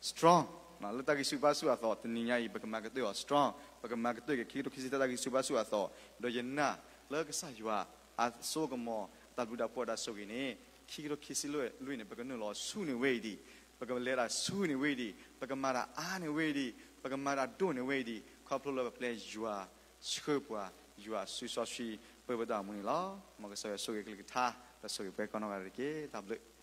strong လၢတၢ်ဂံၢ်ဆူၣ်ဘါဆူၣ်အသိး တနံၤညါအံၤ ပကမၤကတၢၢ်အီၤ strong, ပကမၤကတၢၢ်က့ၤ ခံကထိခံဆံသၢ တၢ်ဂံၢ်ဆူၣ်ဘါဆူၣ်အသိး, ဒီးယနာ်လၢကစၢ်ယွၤအစိအကမီၤ တၢ်ဘျုးတၢ်ဖှိၣ်တၢ်ဆိၣ်ဂ့ၤန့ၣ် ခံကထိခံဆံလွံၢ်န့ၣ် ပကနုာ်လီၤဆူန့ၢ်ဝဲအံၤဒံး, ပကလဲၤတၢ်ဆူန့ၢ်ဝဲအံၤဒံး, ပကမၤတၢ်အါန့ၢ်ဝဲအံၤဒံး, ပကမၤတၢ်ဒိၣ်န့ၢ်ဝဲအံၤဒံး, ခီဖျိလၢပပျဲယွၤဆှၢပှၤ, ယွၤအစုစီဆှံပၢပတၢ်အိၣ်မူန့ၣ်လီၤ. မ်ကစၢ်ယွၤဆိၣ်ဂ့ၤကလုၢ်ကထါ, ဒီးဆိၣ်ဂ့ၤပှၤကိးနီၢ်ဂၤဒဲးတက့ၢ်. တၢ်ဘျုး